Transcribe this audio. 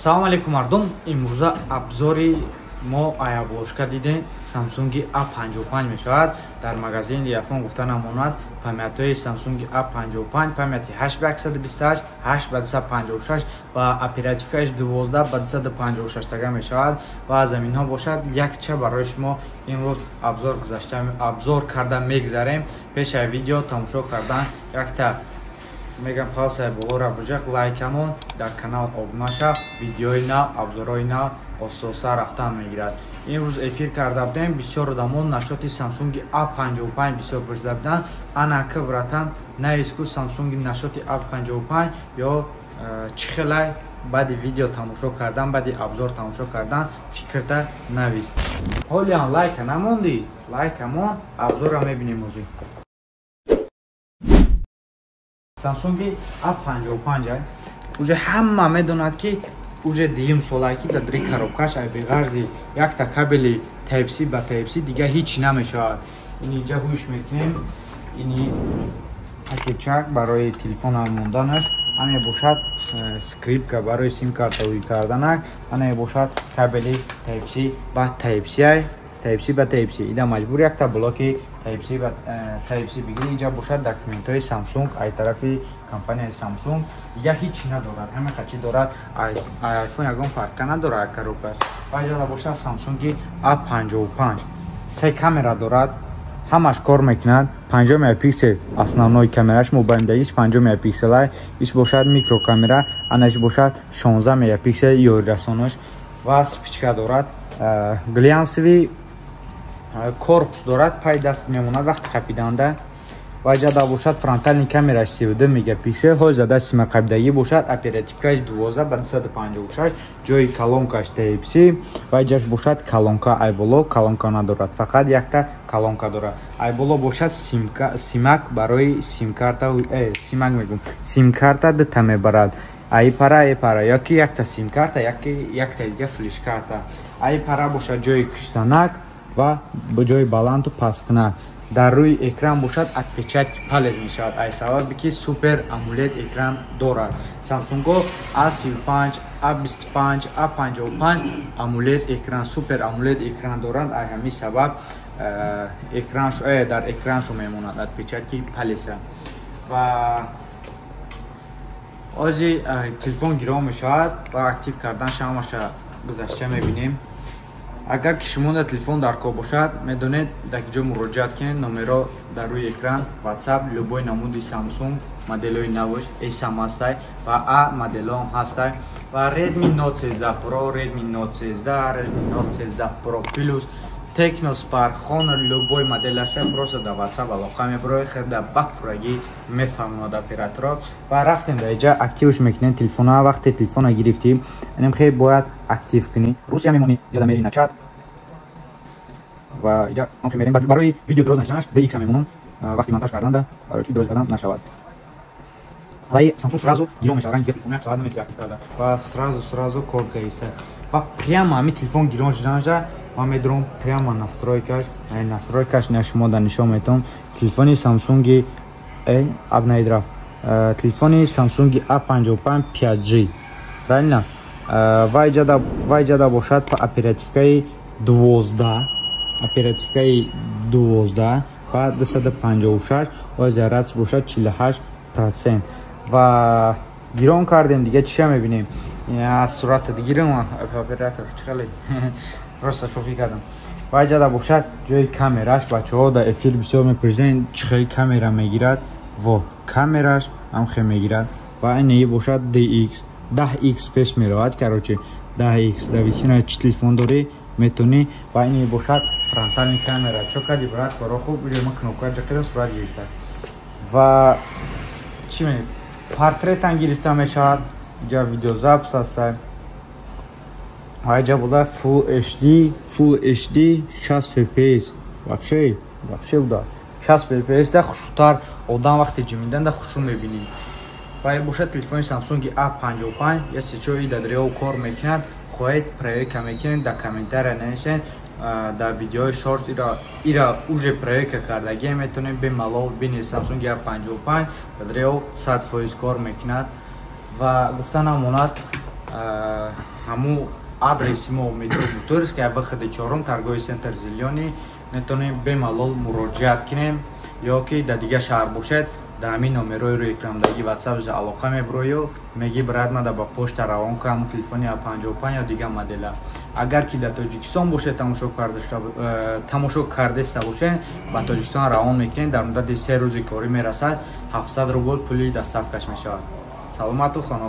Салом алейкум, мардум. Имрӯза обзори мо аябошка дидем Samsung A55 мешавад. Дар магазин Яфон гуфта намонад, памятҳои Samsung A55 памяти 8 ба 128, 8 ба 256 ва оперативкааш 12 ба 256 тага мешавад ва аз заминҳо бошад якча барои шумо имрӯз обзор гузашта обзор карда мегзарем. Пешаи видео тамошо кардан якта мегам, палсаи болора буҷақ, лайкамон, дар канал обуна шав. Видеои нав, обзорҳои нав оста-оста рафтан мегирад. Имрӯз эфир карда будем, бисёр одамон нашоти Samsung A55 бисёр пурсида буданд. Анака, братан, нависку Samsung нашоти A55 ё чӣ хелай. Баъди видео тамошо кардан, баъди обзор тамошо кардан фикрта навис. Ҳолиам лайка намондӣ, лайкамон. Обзорро мебинем озӣ. Samsung A55 уже ҳама медонад, ки уже дуюм солае, ки дар дури коробкаш ай беғарзи якта кабели Type-C ба Type-C дига ҳеҷ намешавад. Ин инҷа ҳуш мекунем, ини пакетчак барои телефона монданаш, ане бошад скрепка барои сим-карта ҳуй карданак, ане бошад кабели Type-C ба Type-C, Type-C ба Type-C. Ида маҷбур якта блоки Type-C ба Type-C бигирӣ. Инҷа бошад документҳои Samsung, ай тарафи компанияи Samsung. Дига ҳеҷ надорад, ҳама қачи дорад. iPhone ягон фарқа надорад коробкаш. Ва иҷода бошад Samsung A55 се камера дорад, ҳамаш кор мекунад. 50 мегапиксел основной камераш, мобайндагиш 50 мегапикселай, иш бошад микрокамера, анаш бошад 16 мегапиксел ёрирасонаш ва вспышка дорад. Глянцевый корпус дорад, пай даст мемонад вақти қапиданда. Ва ҷада бошад фронтальный камераш 32 мегапиксел, ҳои зада сима қабидагӣ бошад, оперативкаш 12 ба 256, ҷои колонкаш Type-C ва ҷаш бошад колонка. Айболо колонка надорад, фақат якта колонка дорад. Айболо бошад симка, симак барои симкарта, симак мегӯм, симкарта дута мебарад, аи пара, аи пара, ёки якта симкарта, яки якта дига флешкарта. Аи пара бошад ҷои киштанак ва ба ҷои баланду пасткунак. Дар рӯи экран бошад отпечатки палец мешавад, ай сабаби ки супер AMOLED экран дорад. Samsung A35, A25, A55 AMOLED экран, супер AMOLED экран доранд. Ай ҳамин сабаб экран дар экраншо мемонад отпечатки палеца. Ва ози телефон гирон мешавад ва актив кардан шамаша гузашта мебинем. Агар ки шумо дар телефон дар кор бошад, медонед дар ҷо муроҷиат кунед. Номеро дар рӯи экран, WhatsApp. Любой намуди Samsung моделҳои навош, S ҳам ҳастай ва A моделҳоам ҳастай ва Redmi Note 13 Pro, Redmi Note 13, Redmi Note 13 Pro Plus, Tecno Spark, Honor, любой модел ҳаста. Просто дар WhatsApp алоқа мебароед, хелда ба пуррагӣ мефаҳмонад операторо. Ва рафтем, дар иҷа активш мекунем телефона. Вақте телефона гирифтӣ, инем хел бояд актив кунӣ. Русия мемонӣ, иҷа мери на чат ва иҷа мерем. Барои видео дроз нашиданаш DX мемонам вақти монтаж карданда, барои чи дроз кардан нашавад. Ва Samsung сразу гирон мешавад, ранги телефон як соат намеси актив карда ва сразу кор каиса. Ва прямо ҳамин телефон гирон шиданаша ман медурам прямо настройкаш, настройкаш на шумо дар нишон метавон. Телефони Samsung обновить рафт, телефони Samsung A55 5G, правильно? Ва иҷада бошад оперативкаи 12, оперативкаи 12 ба 256 ва зарядш бошад 48%. Ва гирон кардем, дига чиша мебинем? Сурата дигирам, оператор чихеле, просто шофӣ кардам. Ва иҷада бошад ҷои камераш. Бачаҳо дар эфир бисёр мепурсиданд, чӣ хел камера мегирад. Во, камераш ҳам хел мегирад. Ва инаи бошад DX 10x пеш меравад, короче, 10x дар висина чӣ телефон дорӣ, метавонӣ. Ва ини бошад фронтальный камера. Чо кади, брат? Коро хуб. Иҷо ма кнопка ҷақирам, сурат гирифта ва чӣ ме портретан гирифта мешавад. Иҷа видеозапись ҳаста ва иҷа буда Full HD, Full HD 60 fps. Вообще буда 60 fps да хушрӯтар, одам вақте ҷимидан да хушрӯ мебинӣ. Ва бошад телефони Samsung A55 я сечои дадриҳо кор мекунад. Хоҳед, проверка мекунед, дар комментария нависед. Дар видеои шортс ира уже проверка кардагия, метавонед бемалол бинед. Samsung A55 дадриҳо 100% кор мекунад. Ва гуфта намонад. Ҳамун адреси мо метро Бутырская, выходи чорум, торговый центр «Зелёный». Метавонем бемалол муроҷиат кунем ё ки дар дигар шаҳр бошед, дар ҳамин номерои рӯи экрандагӣ WhatsApp алоқа мебурою, меги: «Брат, мада ба почта равон кун ҳамун телефони А55 ё дигар модела». Агар ки дар Тоҷикистон бошед, тамошо кардеста бошед, ба Тоҷикистон равон мекунед, дар муддати 3 рӯзи корӣ мерасад, 700 рубл пули доставкаш мешавад. Саломату хона.